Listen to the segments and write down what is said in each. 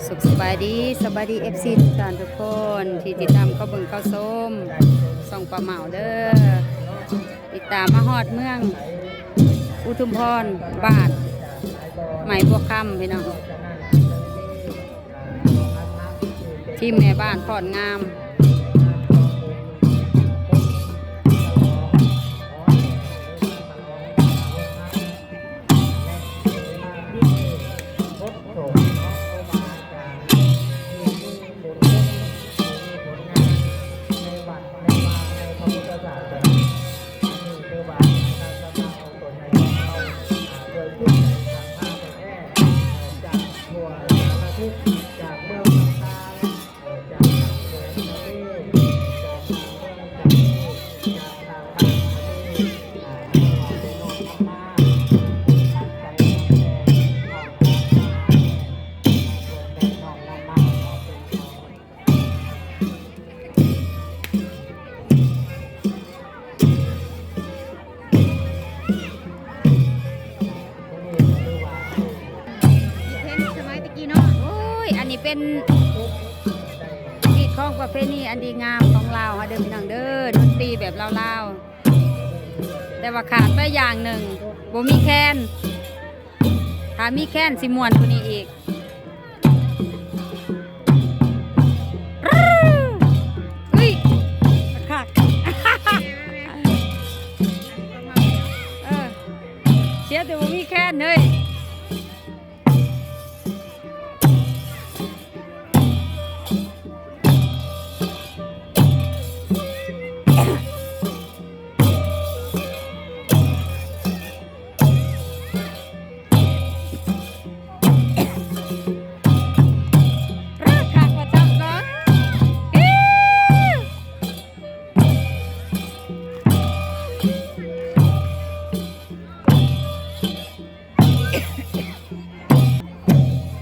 ສຸກສະບາຍດີ ສະບາຍດີ ເອັຟຊີ ທຸກທ່ານທຸກຄົນ ທີ່ຕິດຕາມເຂົ້າເບິ່ງເຂົ້າຊົມຊ່ອງປ້າເໝົາເດີ. ຕິດຕາມມາຮອດເມືອງອຸທຸມພອນ ບ້ານໄມ້ບົວຄຳ ພີ່ນ້ອງ. ທີມແມ່ບ້ານພອນງາມ. ເຫັນສະໄໝຕະກີ້ເນາະ. ໂອ້ຍ ອັນນີ້ເປັນຮີດຄອງປະເພນີອັນດີງາມຂອງລາວເຮົາເດີພີ່ນ້ອງເດີ. ດົນຕີແບບລາວໆ ແຕ່ວ່າຂາດໄປຢ່າງໜຶ່ງ ບໍ່ມີແຄນ. ຖ້າມີແຄນຊິມ່ວນກວ່ານີ້ອີກ. ອຸ້ຍ ຄັກ ເອີ ເສຍແຕ່ບໍ່ມີແຄນເຮີ້ຍ.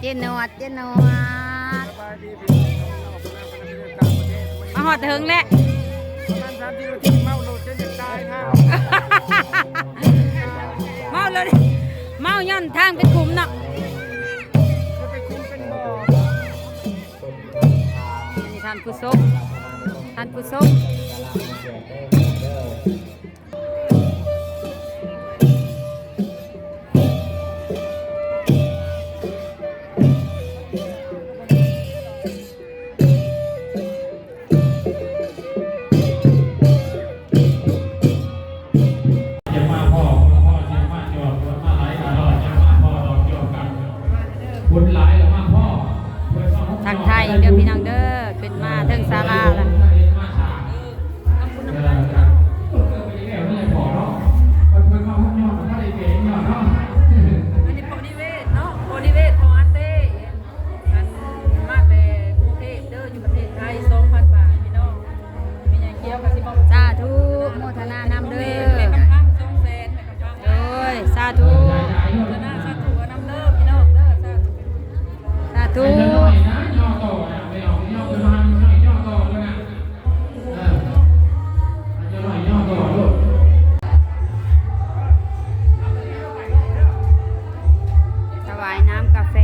ເຈນວດ ເຈນວດ ມາຮອດເຖິງແລ້ວ ປະມານສາມສິບນາທີ ເມົາໂລດຈົນຢາກຕາຍ ເມົາໂລດ ເມົາຍ້ອນທາງເປັນຂຸມເນາະ. ອັນນີ້ທ່ານຜູ້ຊົມ ທ່ານຜູ້ຊົມ. ທັງໄທເດີພີ່ນ້ອງເດີ ຂຶ້ນມາເທິງສາລາລະ. ອັນນີ້ ບໍລິເວດເນາະ ບໍລິເວດ ພໍ່ອາເຕ້ ອັນ ມາແຕ່ກຸງເທບເດີ ຢູ່ປະເທດໄທ ສອງພັນບາດ ພີ່ນ້ອງ. ແມ່ໃຫຍ່ຂຽວກໍຊິມອບ ສາທຸ ໂມທະນານຳເດີ ແມ່ຄຳພັງ ສອງແສນ ແມ່ຄຳພັງ ໂດຍ ສາທຸ ໂມທະນາ ສາທຸນຳເດີ ພີ່ນ້ອງເດີ ສາທຸ ສາທຸ. ຖວາຍນ້ຳກາແຟ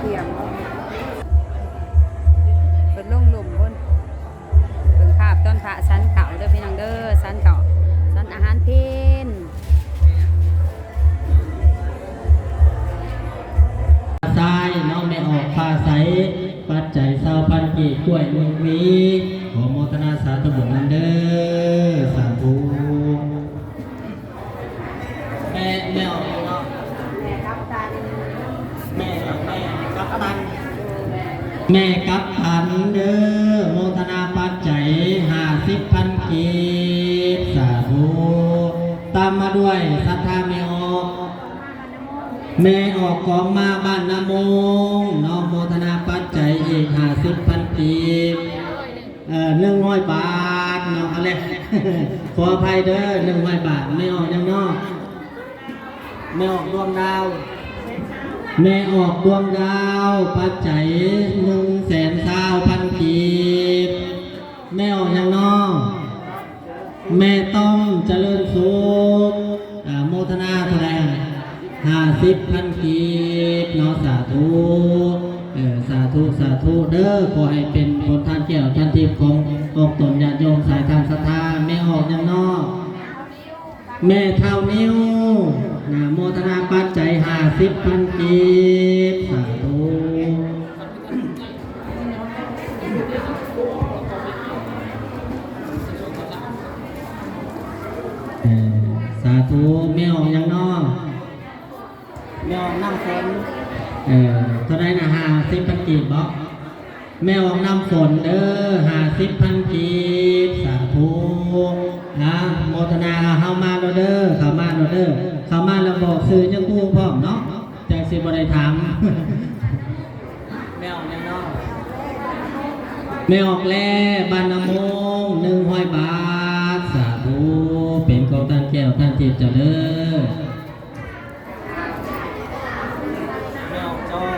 ຕຽມ ເພິ່ນລົງລຸ່ມພຸ້ນ. ເບິ່ງພາບຕອນພະສັນເຂົ້າເດີພີ່ນ້ອງເດີ ສັນເຂົ້າ ສັນອາຫານເພນ. ຊາຍເນາະ ແມ່ອອກຟ້າໃສ ປັດໄຈຊາວພັນກີບ ກ້ວຍໜຶ່ງຫວີ ຂໍໂມທະນາສາທຸບຸນນຳເດີ ສາທຸ. ແມ່ ແມ່ອອກເນາະ ແມ່ກັບຕັນ ແມ່ ແມ່ກັບຕັນ ແມ່ກັບຕັນເດີ ໂມທະນາປັດໄຈຫ້າສິບພັນກີບ ສາທຸ. ຕາມມາດ້ວຍສັດທາແມ່ອອກ ແມ່ອອກກອງມາບ້ານນາໂມງເນາະ ໂມທະນາປັດໄຈອີກຫ້າສິບພັນກີບ. ເອີ ໜຶ່ງຮ້ອຍບາດເນາະ ເອົາແຫຼະ ຂໍອະໄພເດີ ໜຶ່ງຮ້ອຍບາດ. ແມ່ອອກຫຍັງເນາະ? ແມ່ອອກດວງດາວ ແມ່ອອກດວງດາວ ປັດໄຈໜຶ່ງແສນຊາວພັນກີບ. ແມ່ອອກຫຍັງເນາະ? ແມ່ຕ້ອມຈະເລີນສຸກ ອາ ໂມທະນາເທົ່າໃດຫັ້ນ? ຫ້າສິບພັນກີບເນາະ ສາທຸ ເອີ ສາທຸ ສາທຸເດີ ຂໍໃຫ້ເປັນຜົນທານແກ້ວທານທິບຂອງອອກຕົນຍາດໂຍມສາຍທານສັດທາ. ແມ່ອອກຫຍັງເນາະ? ແມ່ທ້າວນິວ ນະ ໂມທະນາປັດໄຈຫ້າສິບພັນກີບ ສາທຸ. ເອີ ສາທຸ. ແມ່ອອກຫຍັງເນາະ? ແມ່ອອກນ້ຳຝົນ ເອີ ເທົ່າໃດນະ? ຫ້າສິບພັນກີບບໍ? ແມ່ອອກນ້ຳຝົນເດີ ຫ້າສິບພັນກີບ ສາທຸ. ອາ ໂມທະນາ. ເຮົາມາໂລດເດີ ເຂົ້າມາໂລດເດີ ເຂົ້າມາແລ້ວບອກຊື່ຍັງຮູ້ພ້ອມເນາະ ຈັ່ງຊິບໍ່ໄດ້ຖາມ. ແມ່ອອກຫຍັງເນາະ? ແມ່ອອກແລ້ ບ້ານນາໂມງ ໜຶ່ງຮ້ອຍບາດ ສາທຸ ເປັນຂອງທ່ານແກ້ວທ່ານທິບເຈົ້າເດີ. ແມ່ອອກຈອຍ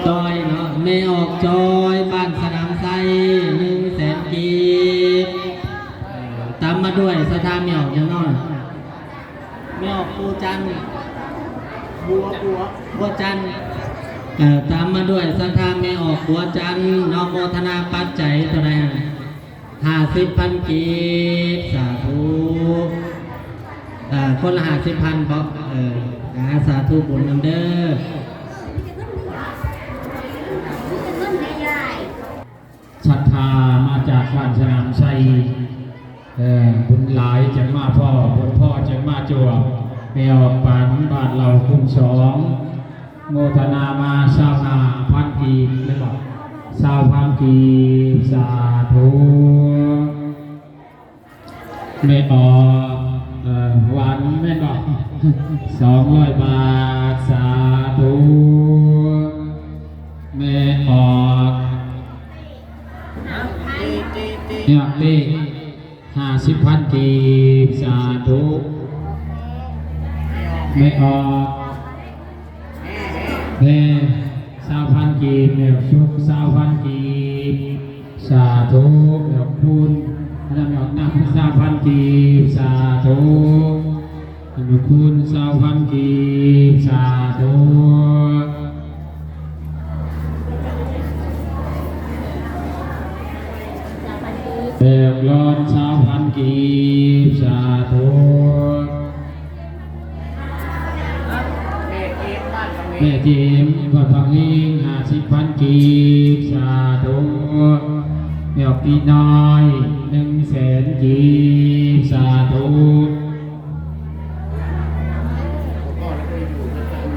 ຈອຍເນາະ ແມ່ອອກຈອຍ ບ້ານສະໜາມໄຊ ໜຶ່ງແສນກີບ ເອີ ຕາມມາດ້ວຍສັດທາ ແມ່ອອກຫຍັງເນາະ? ແມ່ອອກບົວຈັນ ບົວ ບົວ ບົວຈັນ ເອີ ຕາມມາດ້ວຍສັດທາ ແມ່ອອກບົວຈັນເນາະ ໂມທະນາປັດໄຈເທົ່າໃດຫັ້ນ? ຫ້າສິບພັນກີບ ສາທຸ. ເອີ ຄົນລະຫ້າສິບພັນບໍ? ເອີ ອາ ສາທຸບຸນນຳເດີ. ສັດທາມາຈາກບ້ານສະໜາມໄຊ ເອີ ບຸນຫຼາຍຈັ່ງມາພໍ້ ບຸນພໍ້ຈັ່ງມາຈວບ ແມ່ອອກປັນບ້ານເຫຼົ່າຄຸ້ມສອງ ໂມທະນາມາຊາວຫ້າພັນກີບ ແມ່ນບໍ່? ຊາວພັນກີບ ສາທຸ. ແມ່ອອກ ເອີ ຫວັນແມ່ນບໍ່? ສອງຮ້ອຍບາດ ສາທຸ. ແມ່ອອກ ຍາກເຕ ຫ້າສິບພັນກີບ ສາທຸ. ແມ່ອອກ ແມ່ ຊາວພັນກີບ ແມ່ສຸກ ຊາວພັນກີບ ສາທຸ. ແມ່ອອກຄູນ ອັນນັ້ນແມ່ອອກນຳ ຊາວພັນກີບ ສາທຸ. ແມ່ອອກຄູນ ຊາວພັນກີບ ສາທຸ. ແມ່ອອກລອນ ຊາວພັນກີບ ສາທຸ. ແມ່ເຈມ ບ້ານພັກເຮງ ຫ້າສິບພັນກີບ ສາທຸ. ແມ່ອອກປີນ້ອຍ ໜຶ່ງແສນກີບ ສາທຸ.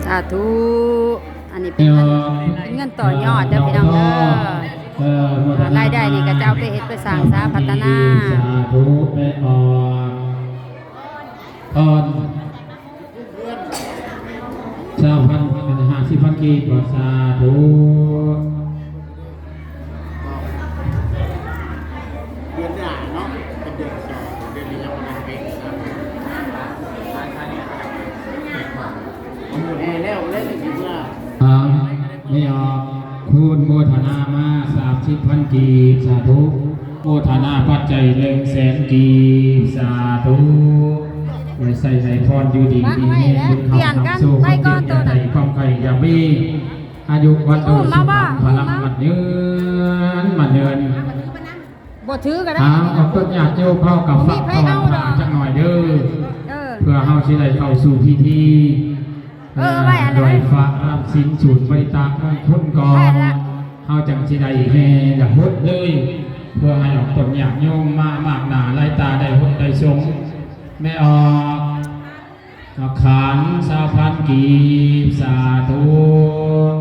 ສາທຸ. ອັນນີ້ເປັນເງິນ ເປັນເງິນຕໍ່ຍອດເດີພີ່ນ້ອງເດີ. ເອີ ລາຍໄດ້ນີ້ກໍຈະເອົາໄປເຮັດໄປສ້າງສາພັດທະນາ. ສາທຸ. ແມ່ອອກ ອອນ ຊາວພັນ ເປັນຫ້າສິບພັນກີບ ສາທຸ. ເດືອນໜ້າເນາະ ເປັນເດືອນສອງ ເດືອນນີ້ຍັງບໍ່ທັນເປັນ ແມ່ແລ້ວ ແລ້ວຊິເມືອ ອາ ແມ່ອອກ ຄູນ ໂມທະນາມາ ສາມສິບພັນກີບ ສາທຸ. ໂມທະນາປັດໄຈ ໜຶ່ງແສນກີບ ສາທຸ. ໄວ້ໃຊ້ໄດ້ພອນ ຢູ່ດີມີແຮງ ບຸນເຂົ້າຄຳໂຊ ຄວາມເຈັບຢ່າໄດ້ ຄວາມໄຂ້ຢ່າມີ ອາຍຸວັນໂນສຸຂັງ ພະລັງ ໝັ້ນຍືນ ໝັ້ນຍືນ. ບໍ່ຖືກໍໄດ້ ອາ ອອກຕົນຍາດໂຍມເຮົາກໍຟັງພອນພະຈັກໜ່ອຍເດີ ເອີ ເພື່ອເຮົາຊິໄດ້ເຂົ້າສູ່ພິທີ ເອີ ເອີ ໄວ້ອັນນັ້ນ ດ້ວຍຟ້າລຳສິນສູດ ບໍລິຕາກມຸງຄຸນກ່ອນ ເຮົາຈັ່ງຊິໄດ້ແຫ່ລະຫົດເລີຍ ເພື່ອໃຫ້ອອກຕົນຍາດໂຍມມາມາກໜ້າຫຼາຍຕາ ໄດ້ຫົດໄດ້ສົງ. ແມ່ອອກ ອາຄານ ຊາວພັນກີບ ສາທຸ.